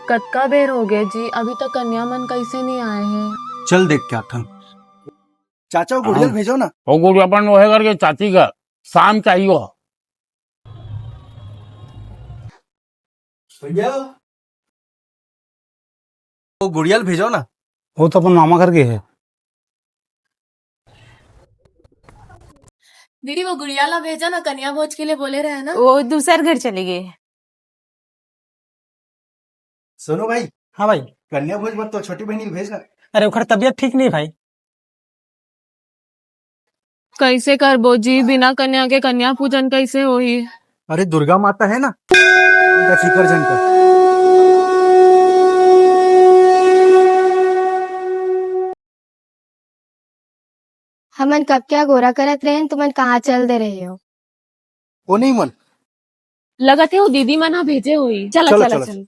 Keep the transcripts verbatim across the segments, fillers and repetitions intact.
कतका बेर हो गए जी, अभी तक कन्या मन कैसे नहीं आए हैं? चल देख के आथन। चाचा, वो गुड़िया ल हाँ। भेजो ना। वो गुड़िया अपन वो है करके चाची का शाम चाहिए हो। भैया, वो गुड़िया ल भेजो ना। वो तो अपन मामा घर गे हे। दीदी, वो गुड़िया ला भेजा ना, कन्या भोज के लिए बोले रहे ना। वो दूसर घर चली गई। सोनू भाई। हाँ भाई। कन्या भोज बर तो छोटी बहिनी ल भेज ना। अरे, ओकर तबीयत ठीक नहीं भाई। कैसे करबो जी, बिना कन्या के कन्या पूजन कैसे होही? अरे, दुर्गा माता है ना, बेफिकर झन कर। हमन कब क्या गोरा करत रहेन, तुमन कहाँ चल दे रहे हो? वो नहीं मन। लगत है वो दीदी मन हा भेजे होही। चला, चला, चला, चला। चला।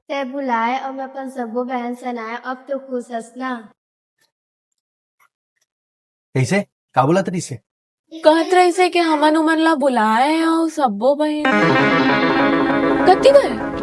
तैं बुलाए अउ मैं अपन सब्बो बहन सन आए, अब तो खुश हस ना? कैसे? का बोलत रहिसे? कहत रहिसे कि हमन उमन ला बुलाए अउ सब्बो बहन। कति गए?